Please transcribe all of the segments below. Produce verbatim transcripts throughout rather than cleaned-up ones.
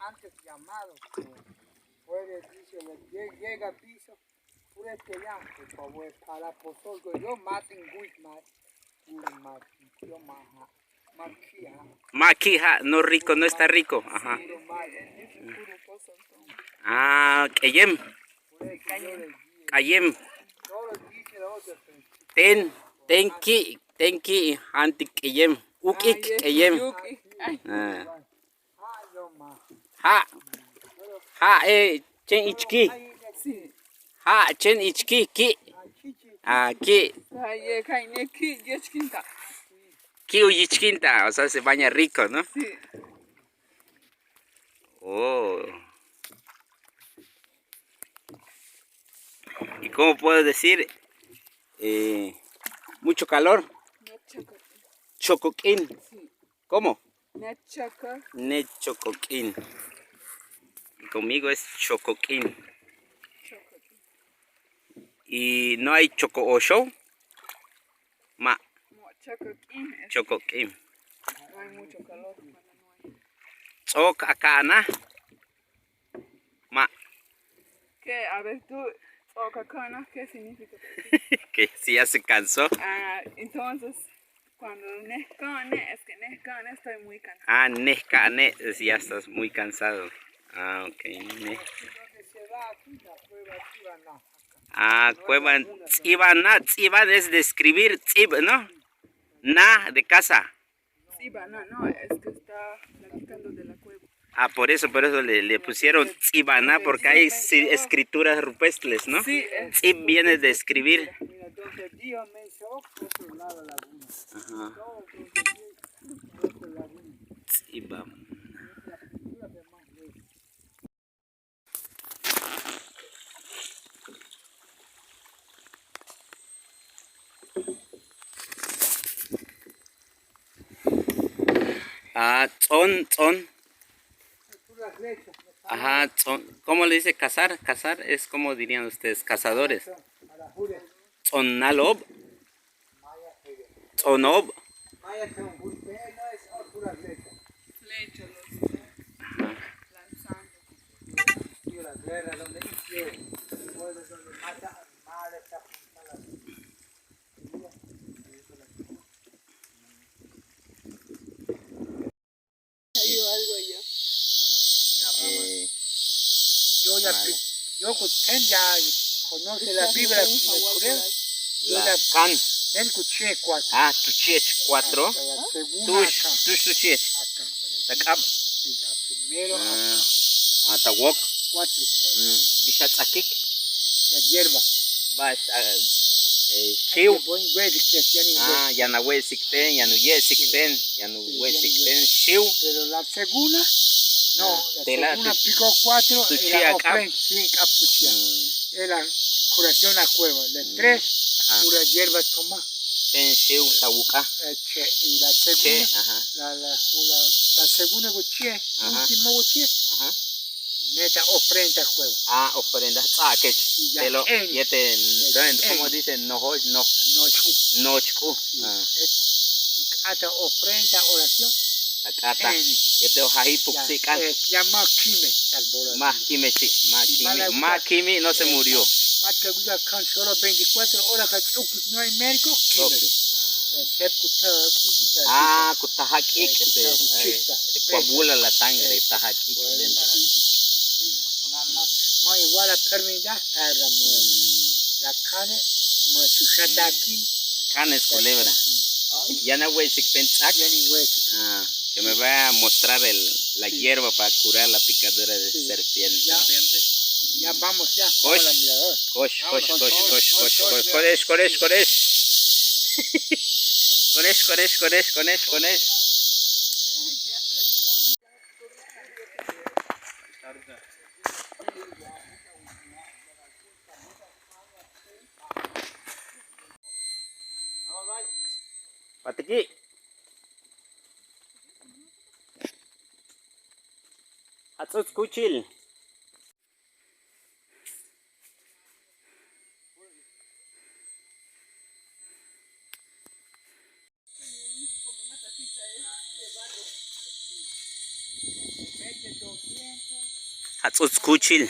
Antes llamado, pues, puede, dice, le lle-, llega piso, pura este ya, pues, pa, pues, para pozol, yo maten guis, ma-, puro ma-, yo ma-, ma-, Mʌꞌ quiꞌ jaꞌ, no rico, no está rico. Ajá. Ah, qꞌueyem. Qꞌueyem. Ten, ten quiꞌ, ten quiꞌ jantic qꞌueyem. Uqꞌuic qꞌueyem. Ah. Jaꞌ, jaꞌ, eh, chen ichqui. Jaꞌ, chen ichqui, quiꞌ. Ah, quiꞌ. Quiꞌ u yichquintaj, o sea, se baña rico, ¿no? Sí. Oh. ¿Y cómo puedo decir? Eh, mucho calor. Chocoquín. Sí. ¿Cómo? Nech choco. Nech chocoquín. Y conmigo es chocoquín. Chocoquín. ¿Y no hay choco oxo? Ma. Mo-, chocoquín. Chocoquín. No hay mucho calor cuando no hay. Tsꞌoc a caꞌana. Ma. ¿Qué? A ver, tú, tsꞌoc a caꞌana, ¿qué significa? Que si ya se cansó. Ah, entonces, cuando nej caꞌanej, es que nej caꞌanej estoy muy cansado. Ah, nej caꞌanej, es ya estás muy cansado. Ah, ok. Nej. Ah, cueva, tsꞌiba na, tsꞌiba es de escribir, tsꞌib, ¿no? Na de casa. Tsꞌiba na, no, es que está platicando de la cueva. Ah, por eso, por eso le, le pusieron tsꞌiba na, porque hay si-, escrituras rupestres, ¿no? Sí, es. Tsꞌib viene de escribir. Ajá. Tsꞌiba. Ah, tsꞌon, tsꞌon. Ajá, tsꞌon. ¿Cómo le dice cazar? Cazar es como dirían ustedes, cazadores. Tsꞌon nalob. Tsꞌonob. Ajá. Cayó algo allá. Eh, yo ya, vale. Yo con ten ya conoce la Biblia, la can. Ten cuchillo cuatro. Ah, tu chiꞌech cuatro. Hasta la segunda. Tux, acá. Tux tu chiꞌech. Acá. Ta cꞌab. Sí, la primero acá. Ah, ta woc. Cuatro, cuatro. Mm, bixa tsꞌaquic. La hierba. Bax, ah, eh, xiw. Ay, buen güey, que tiene güey. Ah, yʌn a wesic ten, yʌn u yesic ten, yʌn u wesic ten, xiw. Pero la segunda, no, la segunda picó cuatro, tu chiꞌ a cꞌab. Sí, cꞌab tu chiꞌ. Mm. Es la curación a cueva. La tres, pura hierba tomá. Ten xiw ta wucꞌaj. Eh, che, y la segunda, la, la, la, la segunda bochie, último bochie. Meta ofrenda cueva. Ah, ofrenda, tsꞌaquech. Telo, yete, ¿cómo dicen? Nojoch, no. Nochcu. Nochcu. Ah. Cꞌata ofrenda, oración. Ta cꞌata. Yete jajiꞌ pucsic cꞌan. Ya más quime, tal bola. Más quime, sí, más quime. Más quime, no se murió. Más que gusta can solo veinticuatro horas que no hay médico, quime. Ah, cu ta jaquicꞌ, este, coagula la sangre, ta jaquicꞌ dentro. Mʌꞌ igual la enfermedad, está la muerte. La carne, mʌꞌ xuxataquin. Carne es culebra. Yʌn a wesic ten tsꞌac. Ah, que me va a mostrar el, la hierba para curar la picadura de serpiente. Ya vamos ya. Cox, cox, cox, cox, cox, cox, cox, cox, cox. Conex, conex, conex, conex, conex, conex. Patiquiꞌ. Jatsꞌuts cuchil. Jatsꞌuts cuchil.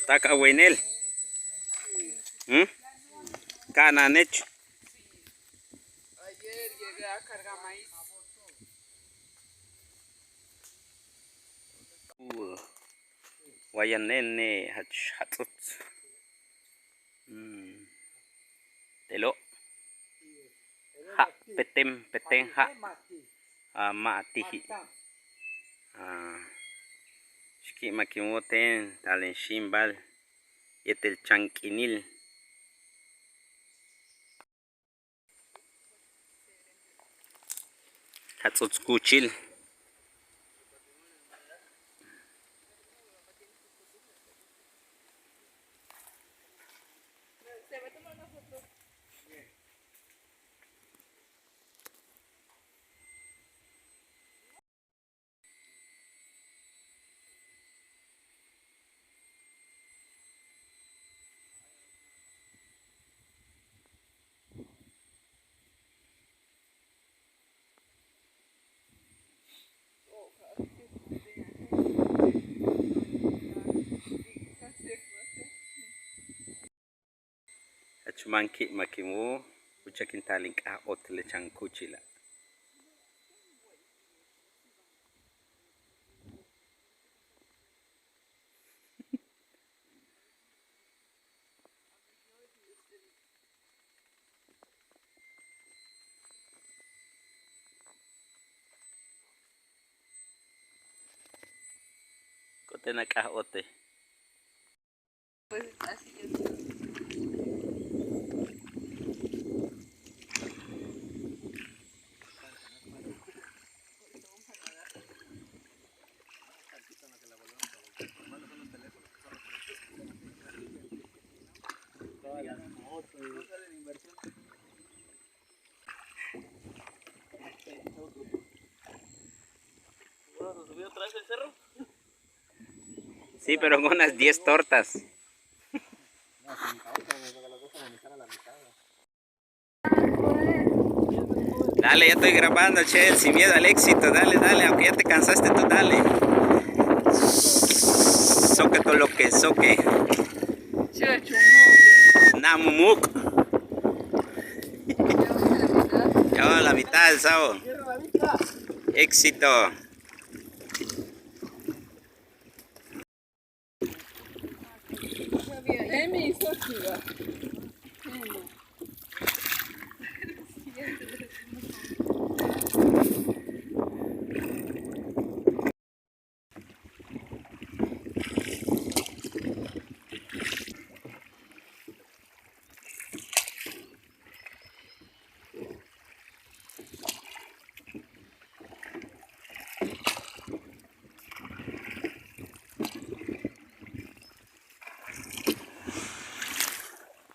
Tac a wenel. ¿Mm? Caꞌnanech. Wa yʌn nene jach jatsꞌuts. Mm. Teloꞌ. Jaꞌ, peten, peten jaꞌ. A, mʌꞌ a tijiꞌ. A, xiquiꞌ mac in woj ten, tal in ximbal yet chan qꞌuinil. Jatsꞌuts cuchil. Jach maquiꞌ mac in woj, u chac in tal in cꞌaj otl chan cuchilaꞌ. Coten a cꞌaj otej. Sí, pero con unas diez tortas. Dale, ya estoy grabando, che, sin miedo al éxito. Dale, dale, aunque ya te cansaste tú, dale. Soque todo lo que soque. Namumuk. Ya va la mitad del sábado. Éxito.